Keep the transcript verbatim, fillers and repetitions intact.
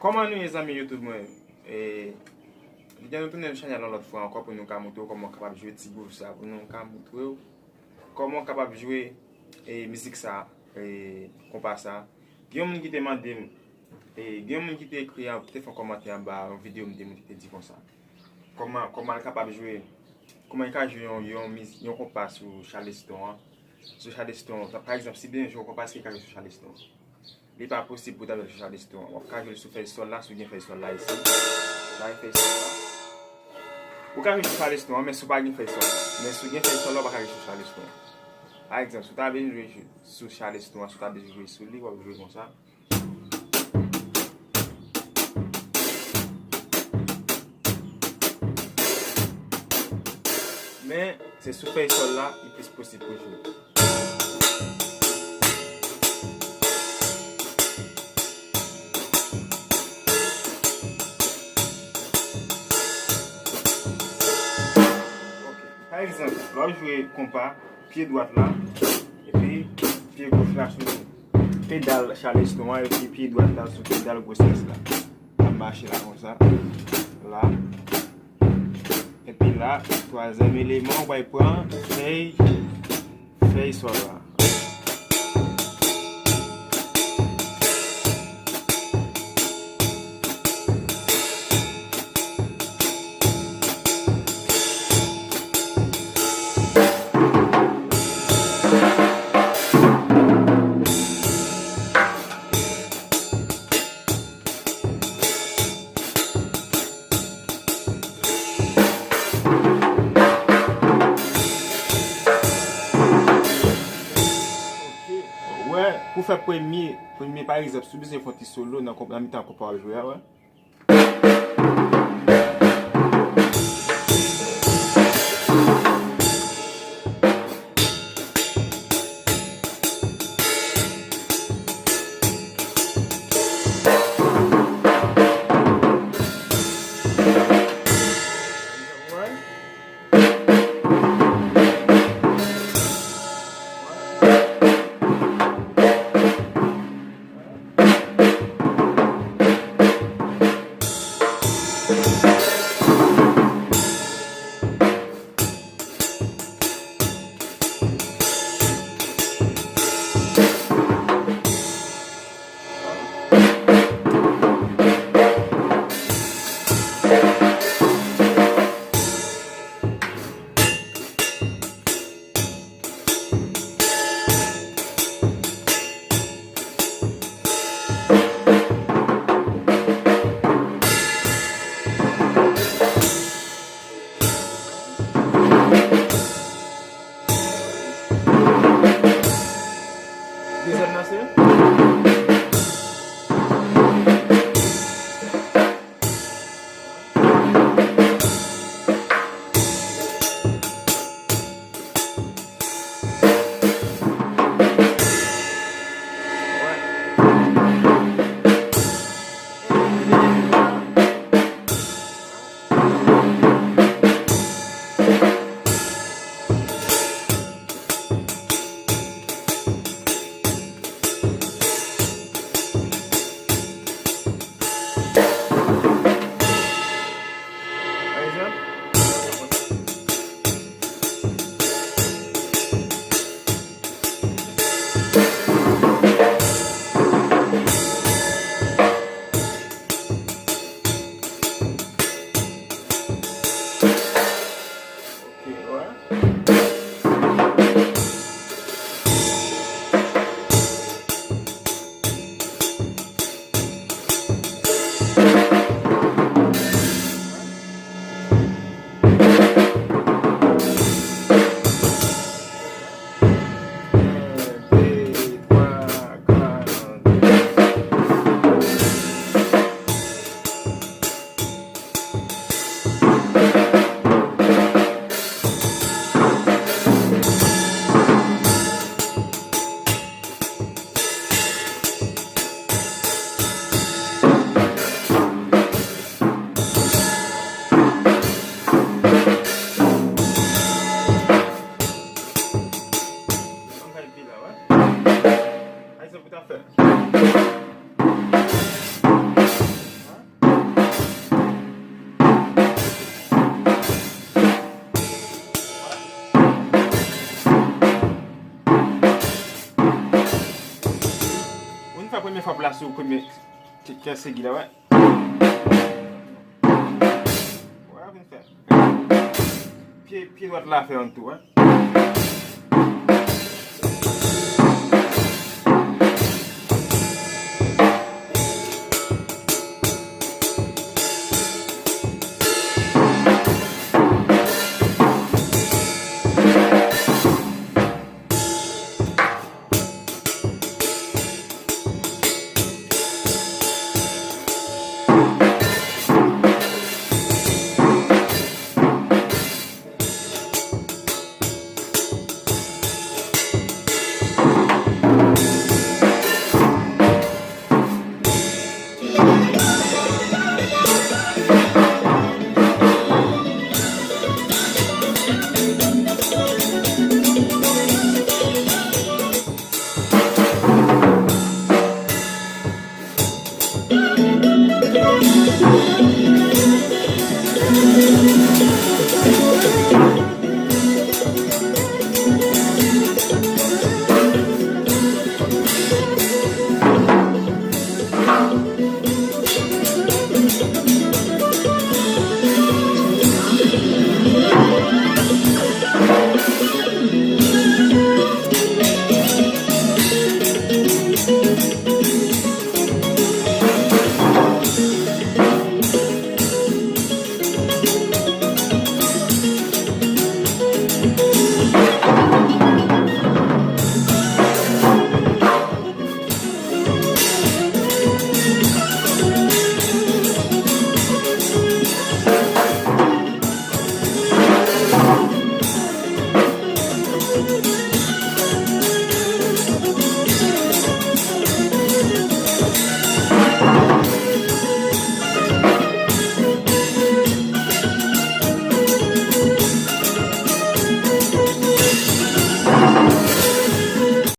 Kòman nou ye, zanmi YouTube mwen? E, lè nou tounen nan chanèl la yon lòt fwa ankò pou nou ka montre w kòman w kapab jwe ti groove sa, pou nou ka montre w kòman w kapab jwe, e, mizik sa, e, konpa sa. Gen yon moun ki te mande m, e, gen yon moun ki te ekri, ki te fè yon kòmantè anba yon videyo m te, moun ki te di konsa. Kòman, kòman l kapab jwe, kòman l ka jwe yon, yon miz-, yon konpa sou chaleston an? Sou chaleston, pa egzanp, si w bezwen jwe yon konpa, èske l ka jwe sou chaleston? Li pa posib pou w ta jwe l sou chaleston an. W ap ka jwe l sou fèy sòl la, si w gen fèy sòl la isi. W pa gen fèy sòl la. Ou ka jwe sou chaleston an, men si w pa gen fèy sòl la. Men si w gen fèy sòl la, w pa ka jwe sou chaleston an. Pa egzanp, si w ta bezwen jwe sou chaleston an, si w ta bezwen jwe sou li, w ap jwe konsa. Men, se sou fèy sòl la, li plis posib pou jwe. Ok. Pa egzanp, lè w jwe konpa, pye dwat la, epi pye goch la sou pedal chaleston an, epi pye dwat la sou pedal gwosès la. L ap mache la konsa. La. Epi la, twazyèm eleman, w pral pran fèy, fèy sòl la. Wè, pou fè premye, premye pa egzanp, si w bezwen fè yon ti solo nan konp-, nan mitan konpa w ap jwe a, wè. Sou premye kè segi la, wè. Wè, vin fè. Pye, pye dwat la fè yon tou, wè.